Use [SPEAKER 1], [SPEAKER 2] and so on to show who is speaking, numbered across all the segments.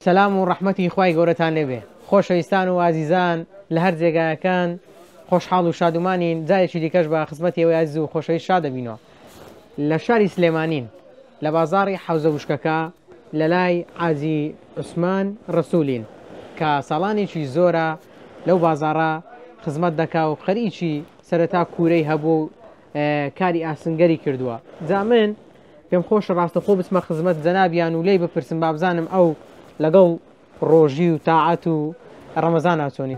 [SPEAKER 1] سەلام و ڕەحمەتی خوای گەورەتان لێبێ خۆشەویستان و ئازیزان لە هەر جێگایەکان خۆشحاڵ و شادومانین جارێکی دیکەش بە خزمەتی ئێوەی ئازیز و خۆشەویست شاد دەبینەوە لە شاری سلێمانین لە بازاڕی حەوزە وشکەکە لە لای حاجی عوسمان ڕەسولین کە ساڵانێکی زۆرە لەو بازاڕە خزمەت دەکا و خەریکی سەرەتا کوورەی هەبوو و کاری ئاسنگەری کردووە جا من پێم خۆشە ڕاستەخۆ بچمە خزمەت جەنابیان و لێی بپرسم بابزانم ئەو لەگەڵ ڕۆژی و تاعەت و ڕەمەزانا چۆنی.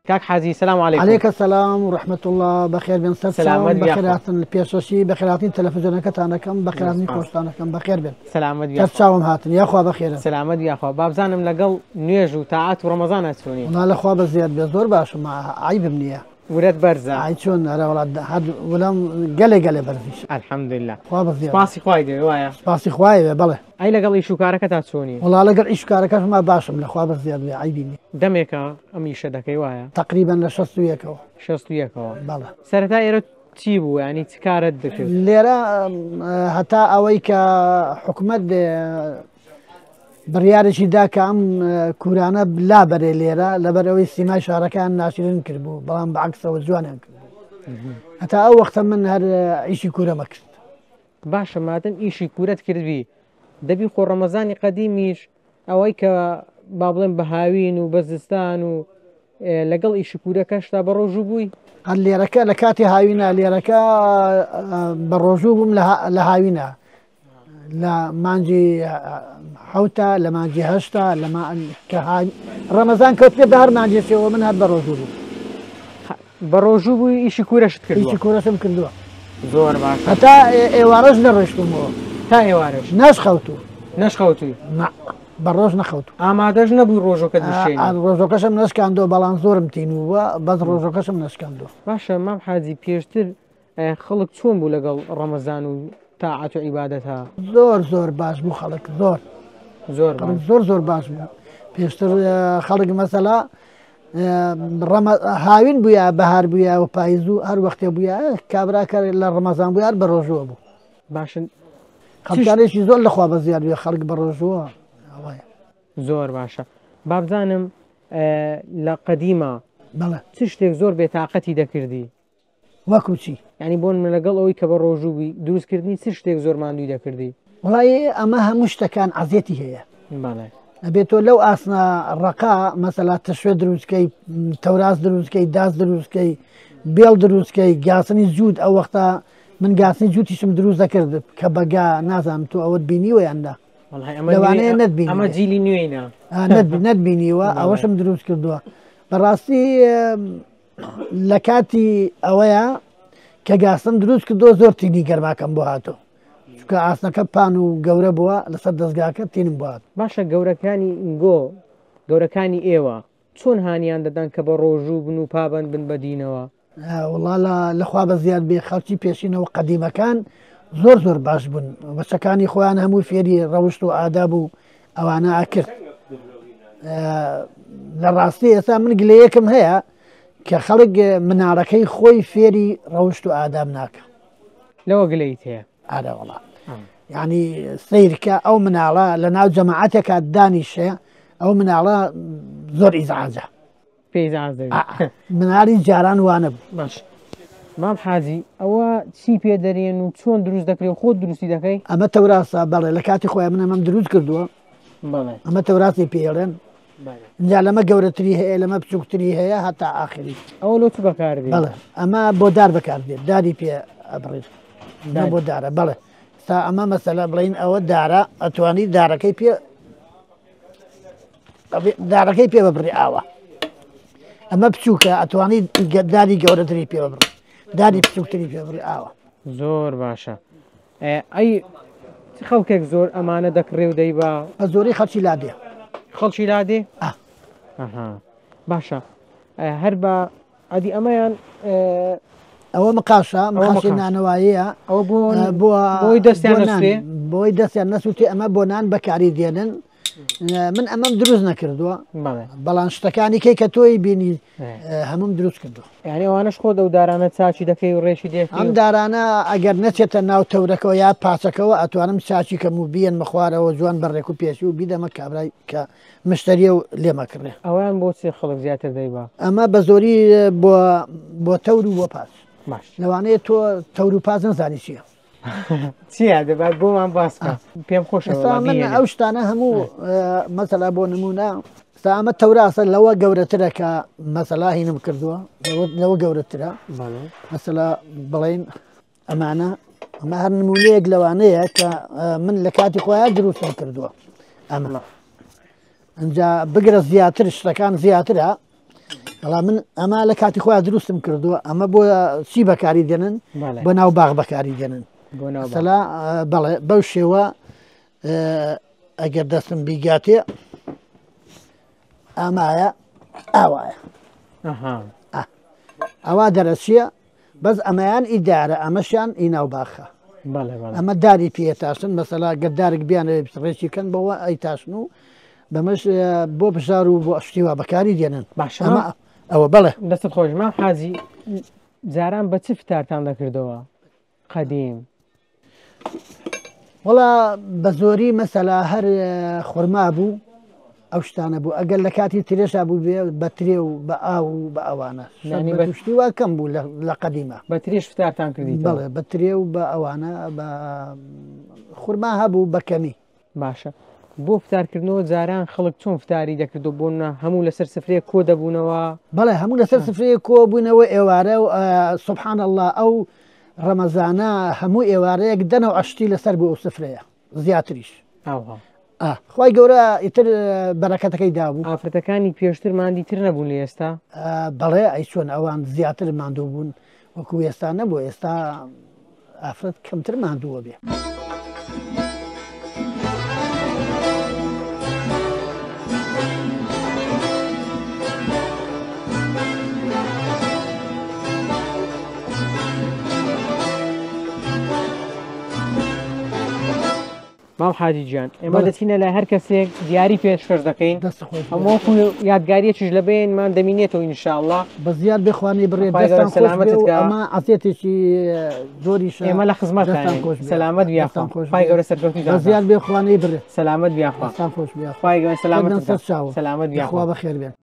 [SPEAKER 1] کاک حاجی سلام علیکم.
[SPEAKER 2] علیک السلام و رحمة الله بەخێر بێن سەر
[SPEAKER 1] سلامەت
[SPEAKER 2] چاوم
[SPEAKER 1] بی
[SPEAKER 2] بەخێر هاتن پێشەشی بەخێرهاتنی تەلەفزیۆنەکەتانەکەم بەخێرهاتنی خۆشتانەکەم بەخێر بێن
[SPEAKER 1] سلامەت بی
[SPEAKER 2] سەر چاوم هاتن یاخوا بەخێرن
[SPEAKER 1] سلامەت بی یاخوا بابزانم لەگەڵ نوێژ و تاعەت و ڕەمەزانا چۆنی؟
[SPEAKER 2] وەڵا لە خوا بەزیاد بێ زۆر باشم عەیبم نییە.
[SPEAKER 1] ورەت بەرزە؟
[SPEAKER 2] ئای چۆن ئەرێ وەڵا هەر ولەم گەلێ گەلێ بەرزیش.
[SPEAKER 1] الحمدللە.
[SPEAKER 2] خوا بەزیاد.
[SPEAKER 1] سپاسی خوای دەوێ وایە؟
[SPEAKER 2] سپاسی خوای بێ بەڵێ.
[SPEAKER 1] ئەی لەگەڵ ئیش و کارەکەتا چۆنی؟
[SPEAKER 2] وەڵا لەگەڵ ئیش و کارەکەشما باشم لە خوا بەزیاد بێ عەیبی نیە.
[SPEAKER 1] دەمێکە ئەم ئیشە دەکەی وایە؟
[SPEAKER 2] تەقریبەن لە 61ەوە.
[SPEAKER 1] 61ەوە.
[SPEAKER 2] بەڵێ.
[SPEAKER 1] سەرەتا ئێرە چی بوو یانی چ کارت دەکرد؟
[SPEAKER 2] لێرە هەتا ئەوەی کە حکومەت بڕیارێکی دا کە ئەم کورانە لابەرێ لێرە لەبەر ئەوەی سیمای شارەکان ناشرین کردبوو بەڵام بەعکسەوە جوانیان کرد هەتا ئەو وەختە من هەر ئیشی کورەمە کرد.
[SPEAKER 1] باشە مادەم ئیشی کورەت کردبی دەبی خۆ ڕەمەزانی قەدیمیش ئەوەی کە با بڵێم بە هاوین و بە زستان و لەگەڵ ئیشی کورەکەشتا بە ڕۆژوو بووی؟
[SPEAKER 2] هەر لێرەکە لە کاتی هاوینە لێرەکە بە ڕۆژوو بووم لە هاوینە لە مانگی حوتە لە مانگی هەشتا لە کە ڕەمەزان کەوت پێ بە هەر مانگێکەوە من هەر بە ڕۆژوو بووم.
[SPEAKER 1] بە ڕۆژوو بووی ئیشی کورەشت کردووە؟
[SPEAKER 2] ئیشی کورەشم کردووە.
[SPEAKER 1] زۆر باشە.
[SPEAKER 2] هەتا ئێوارەش نەڕۆیشتوومەوە.
[SPEAKER 1] تا ئێوارەش؟
[SPEAKER 2] نەشخەوتوو.
[SPEAKER 1] نەشخەوتووی؟
[SPEAKER 2] نا بە ڕۆژ نەخەوتوو.
[SPEAKER 1] ئامادەش نەبووی ڕۆژەکەت بشکێنی؟
[SPEAKER 2] ڕۆژەکەشم نەشکاندووە بەڵام زۆرم تینوو بووە بەس ڕۆژەکەشم نەشکاندووە.
[SPEAKER 1] باشە مام حاجی پێشتر خەڵک چۆن بوو لەگەڵ ڕەمەزان و تاعەت و عیبادەتا؟
[SPEAKER 2] زۆر زۆر باش بوو خەڵک زۆر
[SPEAKER 1] زۆر
[SPEAKER 2] خەڵک زۆر زۆر باش بوو پێشتر خەڵک مەسەلا هاوین بووە بەهار بووە و پاییز و هەر وەختێ بووە کابراکە لە ڕەمەزان بووە هەر بە ڕۆژووە بوو.
[SPEAKER 1] باشن
[SPEAKER 2] خەڵکانێکی زۆر لەخوا بە زیاد بێ خەڵک بە ڕۆژووە ئەوەیە.
[SPEAKER 1] زۆر باشە بابزانم لە قەدیمە
[SPEAKER 2] بەڵێ
[SPEAKER 1] چ شتێک زۆر بێتاقەتی دەکردی؟
[SPEAKER 2] وەکو چی؟
[SPEAKER 1] یانی بۆ نمونە لەگەڵ ئەوەی کە بە ڕۆژوو بووی دروستکردنی چ شتێک زۆر ماندووی دەکردی؟
[SPEAKER 2] وەڵایی ئەمە هەموو شتەکان عەزێتی هەیە.
[SPEAKER 1] بەڵێ.
[SPEAKER 2] ئەبێ تۆ لەو ئاسنە ڕەقە مەسەلا تەشوێ دروستکەی تەوراس دروستکەی داس دروستکەی بێڵ دروستکەی گاسنی جووت ئەو وەختە من گاسنی جووتیشم دروست دەکرد کە بەگا نازانم تۆ ئەوەت بینیوە یان نا. لەوانەیە نەتبینی
[SPEAKER 1] ئەمە جیلی نوێینە
[SPEAKER 2] نەتبینیوە ئەوەشم دروست کردووە بەڕاستی لە کاتی ئەوەیە کە گاسم دروست کردو زۆر تینی گەرماکەم بۆ هاتۆ چونکە ئاسنەکە پان و گەورە بووە لەسەر دەستگاکە تینم بۆ هات.
[SPEAKER 1] باشە گەورەکانی گۆ گەورەکانی ئێوە چۆن هانیان دەدەن کە بە ڕۆژوو بن و پابەند بن بە دینەوە؟
[SPEAKER 2] وەڵا لە خوا بەزیاد بێ خەڵکی پێشینەوە قەدیمەکان زۆر زۆر باش بوون بەچەکانی خۆیان هەموو فێری ڕەوشت و ئاداب و ئەوانە ئەکرد لە ڕاستی ئێستا من گلەیەکم هەیە کە خەڵک مناڵەکەی خۆی فێری ڕەوشت و ئاداب ناکە
[SPEAKER 1] لەوە گلەیت هەیە؟
[SPEAKER 2] ئارە وەڵا یعنی سیرکە ئەو مناڵە لە ناو جەماعەتێکا دانیشێ ئەو مناڵە زۆر ئیزعاجە
[SPEAKER 1] پێی زاز دەبی.
[SPEAKER 2] مناڵی جاران وانە بوو.
[SPEAKER 1] باش مام حاجی ئەوە چی پێ دەرێن و چۆن دروست دەکرێ و خۆت دروستی دەکەی؟
[SPEAKER 2] ئەمە تەوراسە بەڵێ لە کاتی خۆیان من ئەمەم دروست کردووە.
[SPEAKER 1] بەڵێ.
[SPEAKER 2] ئەمە تەوراسی پێڵێن. اینجا لەمە گەورەتری هەیە لەمە بچووکتری هەیە هەتا ئاخری.
[SPEAKER 1] ئەوە لۆ چ بەکار دێ؟
[SPEAKER 2] بەڵێ ئەمە بۆ دار بەکار دێت داری پێ ئەبڕیت. بۆ دارە بەڵێ. تا ئەمە مەسەلە بڵین ئەوە دارە ئەتوانی دارەکەی پێ دارەکەی پێ ببڕی ئاوە ئەمە بچووکە ئەتوانی داری گەورەتری پێ ببڕی داری بچووکتری پێ بڕی ئاوە.
[SPEAKER 1] زۆر باشە ئەی چ خەڵکێک زۆر ئەمانە دەکڕێ و دەیبا؟
[SPEAKER 2] بە زۆری خەڵکی لادێ.
[SPEAKER 1] خەڵکی لادێ؟
[SPEAKER 2] ئا.
[SPEAKER 1] ئەها باشە هەر بە ئەدی ئەمەیان
[SPEAKER 2] ئەوە مقاشە، مقاشی نانەواییە.
[SPEAKER 1] ئەوە بۆ بۆ بۆی دەستیان نەسوێ؟
[SPEAKER 2] بۆی دەستیان نەسووتێ، ئەمە بۆ نان بەکاری دێنن. من ئەمەم دروست نەکردووە، بەڵام شتەکانی کەی کە تۆی بینی هەموم دروست کردووە.
[SPEAKER 1] یعنی ئەوانەش خۆ ئەو دارانە چاچی دەکەی و ڕێشی دێ؟
[SPEAKER 2] ئەم دارانە ئەگەر نەچێتە ناو تەورەکەەوە یا پاچەکەەوە ئەتوانم چاچی کەم و بیەن مەخوارەوە جوان بە ڕێک و پێشی و بیدەمە کابرای کە مشتریە و لێمەکڕێ.
[SPEAKER 1] ئەویان بۆچی خەڵک زیاتر دەیبا؟
[SPEAKER 2] ئەمە بە زۆری بۆ تەور و بۆ پاچ.
[SPEAKER 1] باش.
[SPEAKER 2] لەوانەیە تۆ تەور و پاچ نەزانی چییە.
[SPEAKER 1] چییە؟ دەبات بۆمان باس بکە. پێم خۆشە
[SPEAKER 2] ئێستا من ئەو شتانە هەموو مەسەلا بۆ نمونە ئێستا ئەمە تەوراسە لەوە گەورەترە کە مەسەلا هینم کردووە، لەوە گەورەترە. مەسەلا بڵێن ئەمانە ئەمە هەر نمونەیەک لەوانەیە کە من لە کاتی خۆیان دروستم کردووە. ئەمە ئەجا بگرە زیاتر شتەکان زیاترە، بەڵام من ئەمە لە کاتی خۆیان دروستم کردووە. ئەمە بۆ چی بەکاری دێنن؟ بۆ ناو باغ بەکاری دێنن. مەسەلا بەڵێ بەو شێوە ئەگەر دەستم بیگاتێ ئامایە ئاوایە ئەوا دەرەچیە. بەس ئەمەیان ئیدارە، ئەمەشیان ئی ناو باخە. ئەمە داری پێتاشن، مەسەلا گەردارێک بیانەوێت ڕێکی کەن بەوە ئەیتاشن و بەمەش بۆ بژار و بۆ شتیوا بەکاری دێنن.
[SPEAKER 1] باشە
[SPEAKER 2] ئەمە ئەوە بەڵێ.
[SPEAKER 1] دەستت خۆش مام حاجی، جاران بە چ فتارتان دەکردەوە قەدیم؟
[SPEAKER 2] وەڵا بە زۆری مەسەلا هەر خورما بوو، ئەو شتانە بوو. ئەگەر لە کاتی ترێشا بوو بێ بە ترێ و بە ئاو و بە ئەوانە.
[SPEAKER 1] یعنی
[SPEAKER 2] بە شتی وا کەم بوو لە قەدیمە.
[SPEAKER 1] بە ترێش فتارتان کردیتەوە؟
[SPEAKER 2] بەڵێ، بە ترێ و بە ئەوانە، بە خورما هەبوو بە کەمی.
[SPEAKER 1] باشە بۆ فتارکردنەوە جاران خەڵک چۆن فتاری دەکردو؟ بۆ هەموو لەسەر سفرەیە کۆ دەبوونەوە؟
[SPEAKER 2] بەڵێ هەموو لەسەر سفرەیە کۆ بوونەوە ئێوارە و سبحان الله ئەو ڕەمەزانە هەموو ئێوارەیەک دەنەوە عەشتی لەسەر بوو ئەو سفرەیە زیاتریش. خوای گەورە ئیتر بەرەکەتەکەی دابوو.
[SPEAKER 1] ئافرەتەکانی پێشتر ماندیتر نەبوون لە ئێستا؟
[SPEAKER 2] بەڵێ ئەی چۆن ئەوان زیاتر ماندوو بوون وەکو ئێستا نەبوو. ئێستا ئافرەت کەمتر ماندووە بێ.
[SPEAKER 1] مام حاجی گیان، ئێمە دەچینە لای هەر کەسێک دیاری پێشکەش دەکەین.
[SPEAKER 2] دەست خۆش بێ.
[SPEAKER 1] ئەمە وەکو یادگاریەکیش لە بەینمان دەمینێتەوە ئینشاءڵڵا.
[SPEAKER 2] بە زیاد بخوانی بڕێ.
[SPEAKER 1] خوای گەورە
[SPEAKER 2] دەستان خۆش بێ
[SPEAKER 1] سەلامەتت
[SPEAKER 2] و
[SPEAKER 1] کە.
[SPEAKER 2] ئەمە عەزیەتێکی زۆریشە.
[SPEAKER 1] ئێمە لە خزمەتتانین.
[SPEAKER 2] دەستان خۆش بێ.
[SPEAKER 1] سەلامەت بیاخوا.
[SPEAKER 2] دەستان خۆش
[SPEAKER 1] خوای
[SPEAKER 2] بێ.
[SPEAKER 1] گەورە سەرکەوتوو
[SPEAKER 2] بە زیاد
[SPEAKER 1] داکا.
[SPEAKER 2] بێخوانەی بڕێ.
[SPEAKER 1] سەلامەت بیاخوا.
[SPEAKER 2] دەستان خۆش بێ.
[SPEAKER 1] خوای گەورە سەلامەتت
[SPEAKER 2] سەر
[SPEAKER 1] کە.
[SPEAKER 2] چاوە.
[SPEAKER 1] سەلامەت بیاخوا.
[SPEAKER 2] خوا بەخێر بێن.